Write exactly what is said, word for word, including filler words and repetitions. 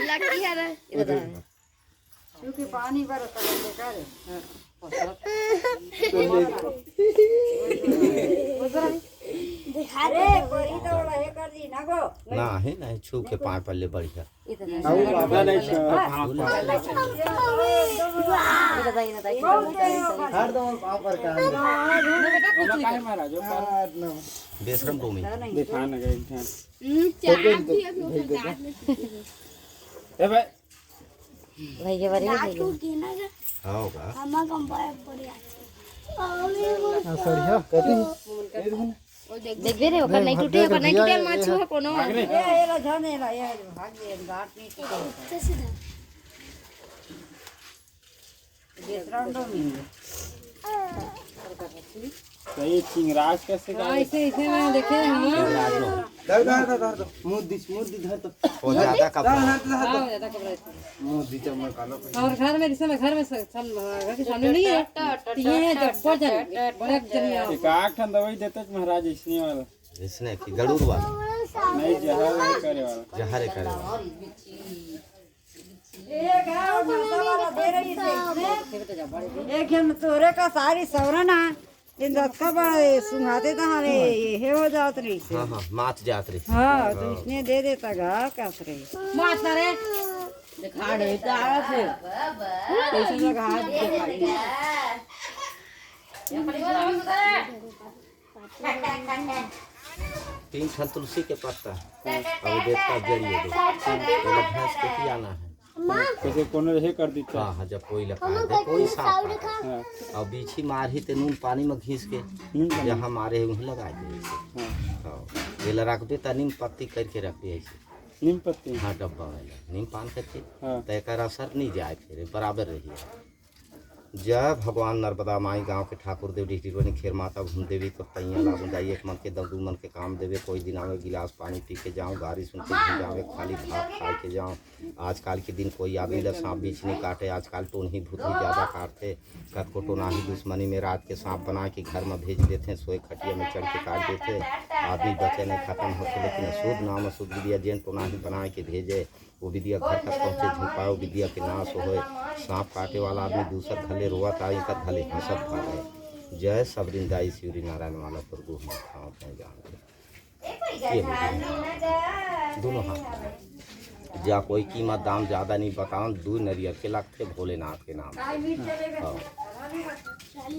Lucky है रे, इधर आ। क्योंकि पानी बरस करे। अरे, कोरी तो वाला हे कर दी ना गो। नहीं, नहीं, छू के पाए पल्ले बढ़िया। इधर आ। नहीं, नहीं, छू। हाँ, हाँ। इधर आ, इधर आ, इधर आ। हर दो पाँव पर काम। बेटा, कुछ नहीं। बेशरम डोमी। दिखा ना गए, दिखा। हम्म, चार भी अभी ओकर काट ले चुके हैं। ए भाई। भाई के बारे में। हाँ, होगा। हमार कंपायर पड़ जाते। हाँ, सर, हाँ, कथी? वो देख, देखबे रे, ओकर नहीं टूटे, ओकर नहीं टूटे, माछू है कोनो। भाग रे। ये, ये ला, जाने ला, ये भाग गए, गांठ नहीं टूटे। तो ये चिंगराज कैसे हाँ, ऐसे, ऐसे मैं देखे हैं। धर, धर, धर, धर, धर। मुंह दिस, मुंह दिस, धर तो। वो ज्यादा कपड़ा। धर, धर, धर, धर। हाँ, ज्यादा कपड़ा है। मुंह दिस, चम्मच कालो। और घर में, जैसे मैं घर में स-, सम-, घर के सामने नहीं है। तो ये है, जब बहुत जन, बड़े जन यहाँ। एक आठ ठन दवाई देते महाराज, इसने वाला। इसने की गड़ूर वाला। नहीं, जहर नहीं करे वाला। जहर करे वाला। एक झन तोरे का सारी सवरन आ, दिन दतका बड़ा सुंघाते त हरे, ये हे हो जात रही से। हाँ, हाँ, मात जात रही। हाँ, तो हाँ। इसने दे देता गा, कहत रही। मात रे। दिखा रहे तो आ से। कैसे लगा हाथ दिखा रही। तीन ठन तुलसी के पत्ता, अभी देता जड़ी है दो। ओला भैंस के पियाना है। कैसे कोनो रहे कर देता। हाँ, हाँ, जब कोई लगा दे, कोई सांप काटे। हाँ। और बीछी मारही ते नून पानी में घीस के, नून पानी। जहाँ मारे है वहीं लगा दे। हाँ। हाँ। ये ला रख दे, ता नीम पत्ती करके रख दे ऐसे। नीम पत्ती? हाँ, डब्बा वाला। नीम पान करके। हाँ। तो एकर असर नहीं जाए फिर, बराबर रही है। जय भगवान नर्मदा माई, गांव के ठाकुर देव, डिहटिरवनी खेर माता, घूम देवी, तोर तैया लागू दाई, एक मन के दम, दू मन के काम देवे, कोई दिन आवे गिलास पानी पी के जाऊं, गारी सुन के घूम जावे, खाली भात खा के जाऊं। आजकल के दिन कोई आदमी ला सांप बीछ नहीं काटे, आजकल टोनही भूतही ज्यादा काटथे, कतको टोनाही दुश्मनी में रात के सांप बना के घर में भेज देथे, सोए खटिया में चढ़ के काट देथे, आदमी बचे नहीं खत्म होथे, लेकिन अशुद्ध नाम अशुद्ध विद्या जेन टोनाही बना के भेजे, वो विद्या घर तक पहुँचे, झुकाओ विद्या के नाश होए। सांप काटे वाला आदमी दूसर घले रोवत आए, एकर घले हंसत भागे। जय सबरिन दाई शिवरी नारायण वाला प्रभु हम खाओ अपने जान के। ये हो गया। दोनों हाथ। जा कोई कीमत दाम ज्यादा नहीं बताओ, दू नरियर के लगथे भोलेनाथ के नाम से। हाँ।